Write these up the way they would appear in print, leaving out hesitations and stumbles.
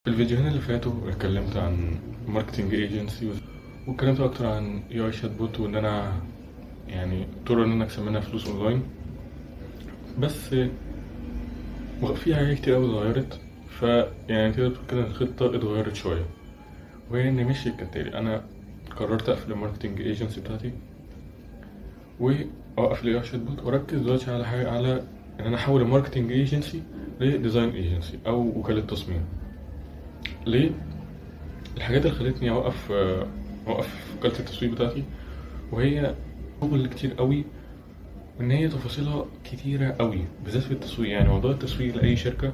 في الفيديوهين اللي فاتوا اتكلمت عن marketing agency، واتكلمت اكتر عن AI chatbot، وان انا يعني طرق ان انا اكسب منها فلوس اونلاين. بس في حاجات كتير قوي اتغيرت، فيعني تقدر تقول كده الخطة اتغيرت شوية، وهي ان مشيت كالتالي: انا قررت اقفل ال marketing agency بتاعتي واوقف ال AI chatbot، واركز دلوقتي على حاجة، على ان انا احول ال marketing agency ل design agency او وكالة تصميم. ليه؟ الحاجات اللي خلتني اوقف وكالة التسويق بتاعتي، وهي شغل كتير قوي، وان هي تفاصيلها كتيرة قوي، بالذات في التسويق. يعني موضوع التسويق لأي شركة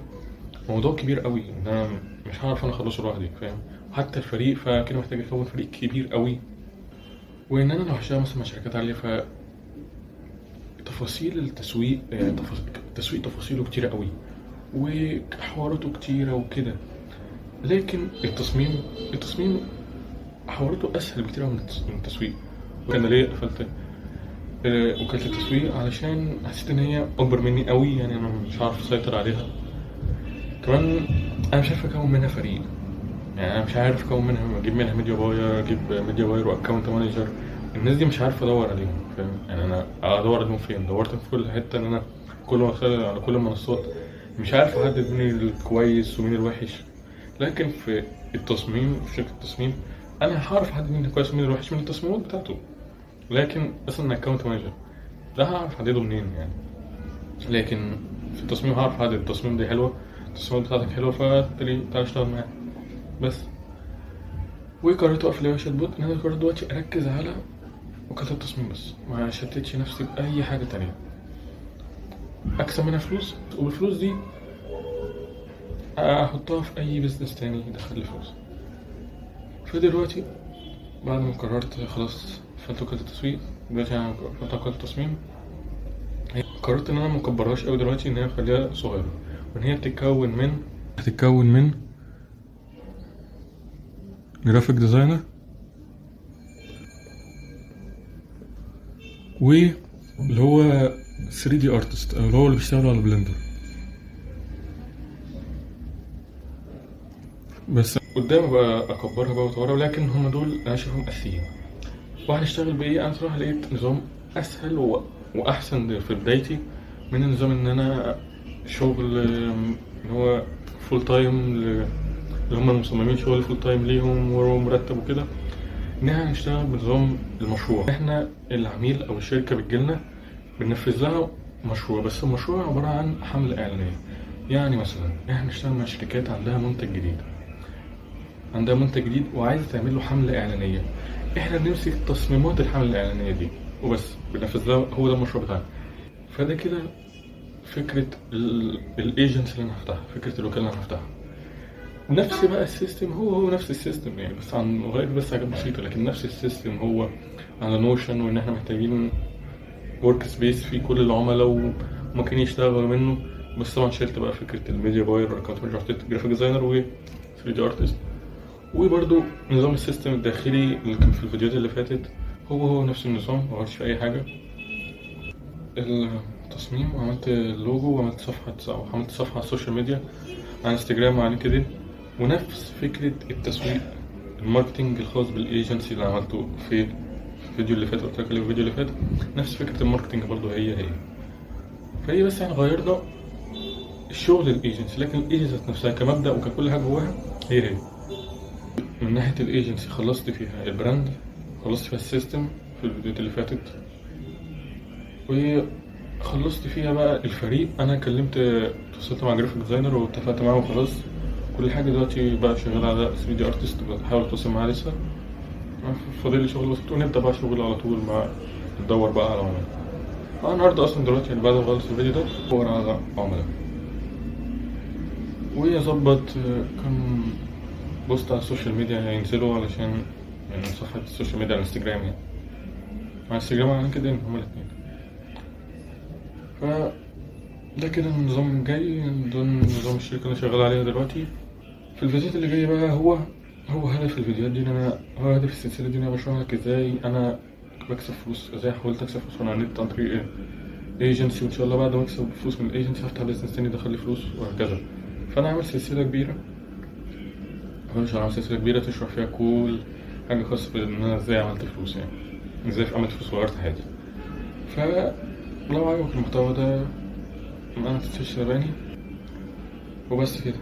موضوع كبير قوي، ان انا مش هعرف انا اخلصه لوحدي، فاهم؟ حتى الفريق، فكده محتاج اكون فريق كبير قوي، وان انا لو هشتغل مثلا مع شركات عالية، ف تفاصيل التسويق، التسويق تفاصيله كتيرة قوي وحواراته كتيرة وكده. لكن التصميم حواراته اسهل بكتير من التسويق. وانا ليه قفلت وكالة التسويق؟ علشان حسيت ان هي اكبر مني قوي، يعني انا مش عارف اسيطر عليها. كمان انا مش عارف اكون منها فريق، يعني انا مش عارف اكون منها، اجيب منها media buyer، اجيب media buyer و account manager. الناس دي مش عارف ادور عليهم، فاهم؟ يعني انا ادور عليهم فين؟ دورت في كل حتة، ان انا كل ما ادخل على كل المنصات مش عارف احدد مين الكويس ومين الوحش. لكن في التصميم، في شركة التصميم، انا هعرف احدد مين الكويس ومين الوحش من التصميمات بتاعته. لكن مثلا account manager ده هعرف احدده منين يعني؟ لكن في التصميم هعرف احدد التصميم دي حلوة، التصميمات بتاعتك حلوة، فبالتالي تعالى اشتغل معايا بس. وقررت اوقف ال chatbot، ان انا قررت دلوقتي اركز على وكالة التصميم بس، ما شتتش نفسي باي حاجة تانية، اكسب منها فلوس، والفلوس دي احطها في اي business تاني يدخل لي فلوس. فدلوقتي بعد ما قررت خلاص قفلت وكالة التسويق، دلوقتي انا قفلت وكالة التصميم، قررت ان انا مكبرهاش قوي دلوقتي، ان هي اخليها صغيرة، وان هي هتتكون من graphic designer واللي هو 3D artist، او اللي هو اللي بيشتغل على Blender. بس قدام بقى اكبرها بقى واطورها، ولكن هم دول انا شايفهم اساسيين. وهنشتغل بايه؟ انا صراحة لقيت نظام اسهل واحسن في بدايتي من النظام ان انا شغل ان هو full time، اللي هم المصممين شغل full time ليهم ومرتب وكده، ان احنا هنشتغل بنظام المشروع. احنا العميل او الشركة بتجيلنا بننفذ لها مشروع، بس المشروع عبارة عن حمله اعلانية. يعني مثلا احنا بنشتغل مع شركات عندها منتج جديد، عندها منتج جديد وعايزه تعمل له حمله اعلانية، احنا بنمسك تصميمات الحملة الاعلانية دي وبس، بننفذ لها، هو ده المشروع بتاعنا. فده كده فكرة الايجنسي اللي انا هفتحها، فكرة الوكالة اللي انا هفتحها. نفس بقى ال system، هو نفس ال system يعني، بس عن غير بس حاجات بسيطة، لكن نفس ال system هو على Notion، وان احنا محتاجين workspace فيه كل العملاء وممكن يشتغلوا منه. بس طبعا شلت بقى فكرة ال media buyer وال account manager، حطيت graphic designer و 3D artist. وبرده نظام ال system الداخلي اللي كان في الفيديوهات اللي فاتت هو نفس النظام، ما غيرتش في اي حاجة. التصميم، وعملت اللوجو، وعملت صفحة، وعملت صفحة على ال social media، على انستجرام وعلى LinkedIn، ونفس فكرة التسويق ال marketing الخاص بالايجنسي اللي عملته في الفيديو اللي فات، قلت لك الفيديو اللي فات، نفس فكرة ال marketing برضو هي هي. فهي بس احنا غيرنا الشغل الايجنسي، لكن الايجنسي نفسها كمبدأ وككل حاجة جواها هي هي. من ناحية الايجنسي خلصت فيها ال brand، خلصت فيها ال system في الفيديوهات اللي فاتت، وخلصت فيها بقى الفريق. انا اتصلت مع graphic designer واتفقت معاه وخلاص كل حاجة. دلوقتي بقى شغال على 3D artist، بحاول اتواصل معاه لسه، فاضل لي شغل بسيط، ونبدا بقى شغل على طول مع ندور بقى على عملاء. انا النهارده اصلا دلوقتي يعني بعد ما اخلص الفيديو ده بدور على عملاء، واظبط كم post على ال social media هينزلوا، علشان يعني صفحة ال social media على الانستجرام، يعني على الانستجرام وعلى LinkedIn هما الاتنين. ف ده كده النظام الجاي، ده نظام الشركة اللي شغال عليها دلوقتي. في الفيديوهات اللي جاية بقى، هو هدف الفيديوهات دي ان انا، هو هدف السلسلة دي ان انا بشرح لك ازاي انا بكسب فلوس، ازاي حاولت اكسب فلوس من على النت عن طريق ايجنسي، وان شاء الله بعد ما اكسب فلوس من الايجنسي هفتح business تاني يدخل لي فلوس وهكذا. فانا عامل سلسلة كبيرة فمش هعمل سلسلة كبيرة تشرح فيها كل حاجة خاصة بان انا ازاي عملت فلوس، يعني ازاي عملت فلوس وغيرت حياتي. فلو عجبك المحتوى ده ما تنساش تتابعني. وبس كده،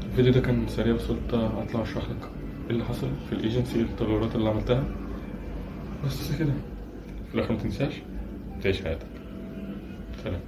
الفيديو ده كان سريع بس قلت اطلع اشرح لك ايه اللي حصل في الايجنسي، ايه التغيرات اللي عملتها. بس كده، في الاخر ما تنساش تعيش حياتك. سلام.